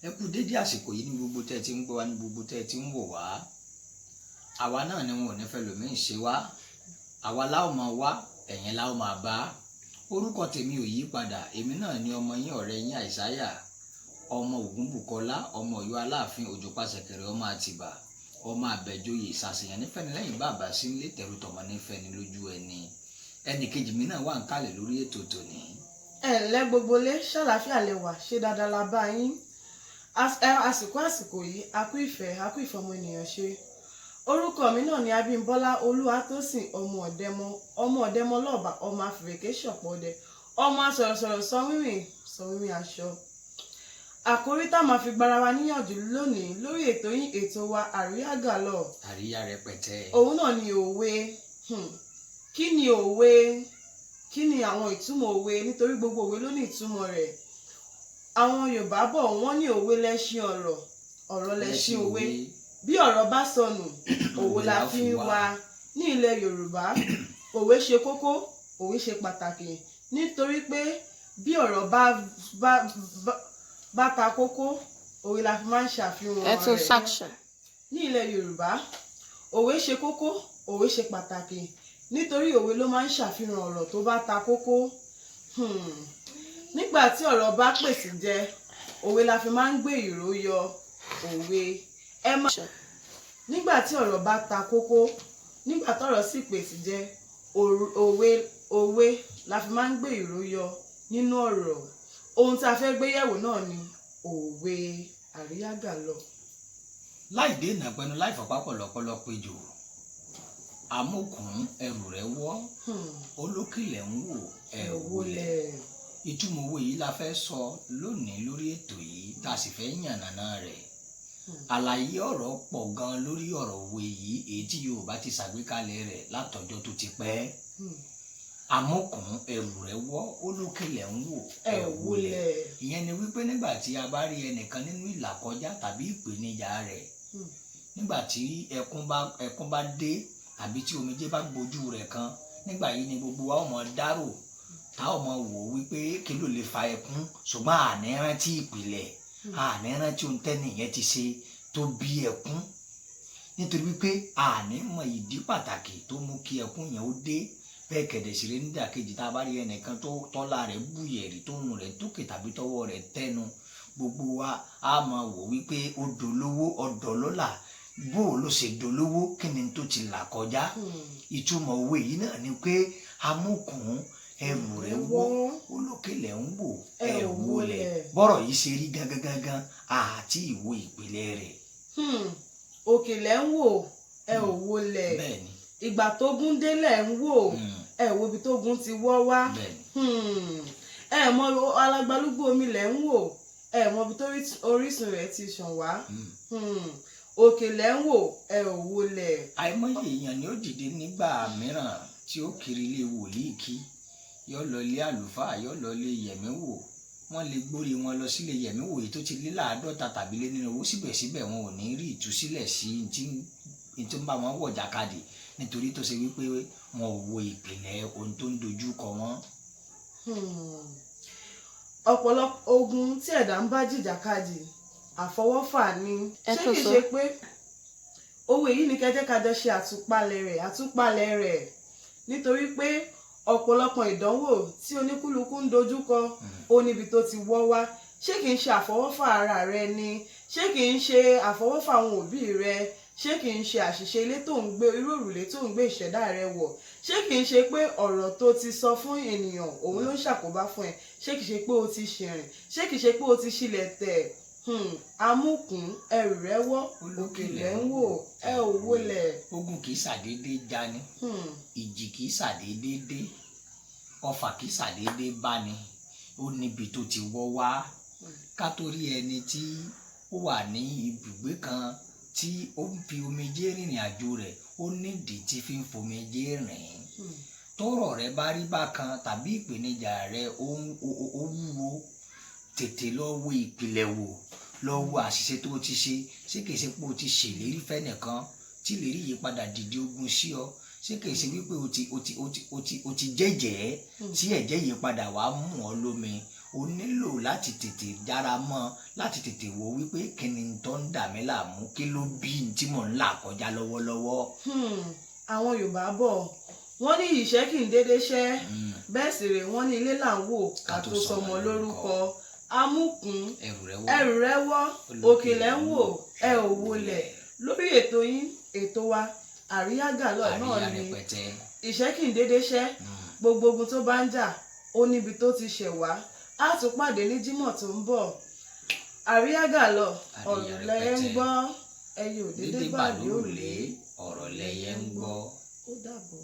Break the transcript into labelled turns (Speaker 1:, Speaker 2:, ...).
Speaker 1: Ẹ kú dédé àsìkò yìí ní gbogbo tẹ́ ẹ ti ń gbọ́ wá, ní gbogbo tẹ́ ẹ ti ń wò wá. Àwa náà ni wọn ò ní fẹ́ lòmíì ṣe wá. Àwa láò máa wá, ẹ̀yin láò máa bá. Orúkọ tèmi ò yí padà. Èmi náà ni ọmọ yín, ọ̀rẹ́ yín, Àìsáyà ọmọ Ògúnbùkọ́lá, ọmọ Ọ̀yọ́ Aláàfin, Òjòpá Ṣẹ̀kẹ̀rẹ̀, ọmọ Àtìbà, ọmọ Àbẹ̀joyè, ìsàsìyàn nífẹ̀ẹ́ lẹ́yìn bàbá sílé, tẹ̀rù tọmọ nífẹ̀ẹ́ ní lójú ẹni. Ẹnì kejì mi náà wà ń kálẹ̀ lórí ètò tòní.
Speaker 2: Ẹ ǹlẹ́ gbogbo lé, ṣàlàáfíà lẹ wà? Ṣé dáadáa la bá yín? Àsìkò yìí, a kú ìfẹ́, a kú ìfọmọ ènìyàn ṣe. Orúkọ mi náà ni Abímbọ́lá Olúwatósìn, ọmọ Ọ̀dẹ́mọ, ọmọ Ọ̀dẹ́mọ lọ́ọ̀bà, ọmọ àfìrèké ṣọ̀pọ̀ ọdẹ, ọmọ asọ̀rọ̀sọ̀rọ̀ sọ wíwìn sọ wíwìn aṣọ. Àkórí tá a máa fi gbára wa níyànjú lónìí lórí ètò yín, ètò wa, Àríyá Gàlọ́,
Speaker 1: àríyá rẹpẹtẹ,
Speaker 2: òun náà ni òwe. Kí ni òwe? Kí ni àwọn ìtumọ̀ òwe? Nítorí gbogbo òwe ló ní ìtumọ̀ rẹ̀. Àwọn Yorùbá bọ̀, wọ́n ní òwe lẹ́ṣin ọ̀rọ̀, ọ̀rọ̀ lẹ́ṣin òwe. Bí ọ̀rọ̀ bá sọnù, òwe la fi ń wá. Ní ilẹ̀ Yorùbá, òwe ṣe kókó, òwe ṣe pàtàkì, nítorí pé bí ọ̀rọ̀ bá ta kókó, òwe la fi máa ń ṣàfihàn
Speaker 3: Ẹ tún
Speaker 2: rẹ̀.
Speaker 3: section.
Speaker 2: Ní ilẹ̀ Yorùbá, òwe ṣe kókó, òwe ṣe pàtàkì, nítorí òwe ló máa ń ṣàfihàn ọ̀rọ̀ tó bá ta kókó. Nígbà tí ọ̀rọ̀ bá pèsè jẹ, òwe la fi máa ń gbé ìró yọ. Òwe ẹ má nígbà tí ọ̀rọ̀ bá ta kókó, nígbà tọ́rọ̀ sì pèsè jẹ, òwe la fi máa ń gbé ìró yọ nínú ọ̀rọ̀. Ohun tí a fẹ́ gbé yẹ̀wò náà ni òwe. Àríyá Gàlọ́.
Speaker 1: Láì dènà pẹnu, láì fọpá pọ̀lọpọ̀lọ péjò, amókùn ẹrù rẹ̀ wọ́, olókìlẹ̀ ń wò ẹ̀ wọlé. Ìtumọ̀ òwe yìí la fẹ́ sọ lónìí lórí ètò yìí, tá a sì fẹ́ yànnàná rẹ̀. Àlàyé ọ̀rọ̀ pọ̀ gan lórí ọ̀rọ̀ òwe yìí, èyí tí Yorùbá ti ṣàgbékalẹ̀ rẹ̀ látọjọ́ tó ti pẹ́. Amókùn ẹrù rẹ̀ wọ́, olókìlẹ̀ ń wò
Speaker 2: ẹ̀ wọlé.
Speaker 1: Ìyẹn ni wípé nígbà tí a bá rí ẹnìkan nínú ìlàkọjá tàbí ìpèníjà rẹ̀, nígbà tí ẹkún bá dé tàbí tí omijé bá gbojú rẹ̀ kan, nígbà yìí ni gbogbo wa ó mọ dárò, tá ó mọ wò wípé kí ló lè fa ẹkún, ṣùgbọ́n àní rántí ìpìlẹ̀, àní rántí ohun tẹ́nìyẹn ti ṣe tó bí ẹkún, nítorí wípé àní mọ ìdí pàtàkì tó mú kí ẹkún yẹn ó dé. Bẹ́ẹ̀ kẹ̀dẹ̀ sí rẹ̀, nídàkejì, tá a bá rí ẹnìkan tó tọ́lá rẹ̀ búyẹ̀rì, tóhun rẹ̀ tókè tàbí tọwọ́ rẹ̀ tẹnu, gbogbo wa á máa wò wípé ó dolówó, ọ̀dọ̀ lọ́là. Bó o ló ṣe dolówó? Kí ni tó ti là kọjá? Ìtumọ̀ òwe yìí náà ni pé amúkùn ẹrù rẹ̀ wọ́, olókèlè ń wò
Speaker 2: ẹ
Speaker 1: ẹ wọlé.
Speaker 2: wọlé.
Speaker 1: Bọ́rọ̀ yìí ṣe rí gangan gangan àti ìwo ìpìlẹ̀ rẹ̀.
Speaker 2: Òkè lẹ̀ ń wò, ẹ ò wọlé.
Speaker 1: Bẹ́ẹ̀ ni.
Speaker 2: Ìgbà tó gún délẹ̀ ń wò, ẹ wo ibi tó gún ti wọ́ wá.
Speaker 1: Bẹ́ẹ̀ ni.
Speaker 2: Ẹ mọ alágbálúgbó omi lẹ̀ ń wò, ẹ mọ ibi tó orísun rẹ̀ ti ṣàn wá. Òkè lẹ̀ ń wò, ẹ ò wọlé.
Speaker 1: Àìmọye èèyàn ni ó dìde nígbà mìíràn tí ó kiri ilé wòlíì, kí yóò lọ ilé àlùfáà, yóò lọ ilé yẹ̀míwò. Wọ́n lè gbórí wọn lọ sílé yẹ̀míwò yìí tó ti lé 50 tàbí lé nínú owó, síbẹ̀síbẹ̀ wọn ò ní rí ìtúsílẹ̀ sí tí ń bá wọn wọ̀ jákàdì, nítorí tó ṣe wípé wọn ò wo ìpìlẹ̀ ohun tó ń dojú kọ wọn.
Speaker 2: Ọ̀pọ̀lọpọ̀ ogun tí ẹ̀dá ń bá jìjàkadì, àfọwọ́fà ni.
Speaker 3: Ẹ
Speaker 2: Ṣé
Speaker 3: tó
Speaker 2: kìí
Speaker 3: sọ.
Speaker 2: ṣe pé òwe yìí ni kẹjẹ́ kájọ ṣe àtúpalẹ̀ rẹ̀, nítorí pé ọ̀pọ̀lọpọ̀ ìdánwò tí oníkúlùkù ń dojúkọ, ó níbi tó ti wọ́ wá. Ṣé kìí ṣe àfọwọ́fà ara rẹ ni? Ṣé kìí ṣe àfọwọ́fà àwọn òbí rẹ? Ṣé kìí ṣe àṣìṣe ilé tó ń gbé, irú òrùlé tó ń gbé ìṣẹ̀dá rẹ wọ̀? Ṣé kìí ṣe pé ọ̀rọ̀ tó ti sọ fún ènìyàn, òun ló ń ṣàkóbá fún ẹ? Ṣé kìí ṣe pé o ti ṣìrìn? Ṣé kìí ṣe pé o ti ṣílẹ̀ tẹ̀? Amúkùn ẹrù rẹ wọ́, òkè lẹ̀ ń wò, ẹ ò wọlẹ̀.
Speaker 1: Ogun kì í ṣàdédé jani, ìjì kì í ṣàdédé dé, ọfà kì í ṣàdédé bá ni. Ó níbi tó ti wọ́ wá. Ká tó rí ẹni tí ó wà ní ibùgbé kan. tí ó ń fi omijé rìnrìn àjò rẹ̀, ó nídìí tí fi ń fomijé rìn. Tọ́rọ̀ rẹ bá rí bákan tàbí ìpèníjà rẹ ó wúwo, tètè lọ wo ìpìlẹ̀ wò, lọ wo àṣìṣe tó o ti ṣe. Ṣé kìí ṣe pé o ti ṣèlérí fẹ́nìkan tí ìlérí yìí padà dìde ogun sí ọ? Ṣé kìí ṣe wípé o ti jẹ́jẹ̀ẹ́ tí ẹ̀jẹ̀ yìí padà wá mú ọ lómi? O nílò láti tètè jára mọ́, láti tètè wo wípé kí ni tó ń dà mí láàmú, kí ló bí n tí mò ń là kọjá lọ́wọ́lọ́wọ́.
Speaker 2: Àwọn Yorùbá bọ̀, wọ́n ní ìṣẹ́ kì í dédé ṣẹ́. Bẹ́ẹ̀ sì rè, wọ́n ní ilé là ń wò ká tó sọmọ lórúkọ. Amúkùn
Speaker 1: ẹrù rẹ wọ́,
Speaker 2: ẹrù rẹ wọ́, òkè lẹ́ ń wò, ẹ ò wọlẹ̀. Lórí ètò yín, ètò wa, Àríyá Gàlọ́ náà
Speaker 1: àríyá
Speaker 2: ni
Speaker 1: rẹpẹtẹ.
Speaker 2: Ìṣẹ́ kì í dédé ṣẹ́. Gbogbo ogun tó bá ń jà, ó níbi tó ti ṣẹ̀ wá. Á tún pàdé ní Jímọ̀ tó ń bọ̀. Àríyá Gàlọ́,
Speaker 1: Àríyá
Speaker 2: ọ̀rọ̀ lẹ́yẹ ń
Speaker 1: rẹpẹtẹ.
Speaker 2: gbọ́, ẹyẹ ò dédé
Speaker 1: dédé
Speaker 2: bà
Speaker 1: bà
Speaker 2: lórùlé,
Speaker 1: lórùlé, ọ̀rọ̀ lẹyẹ ń gbọ́.
Speaker 2: Ó dàbọ̀.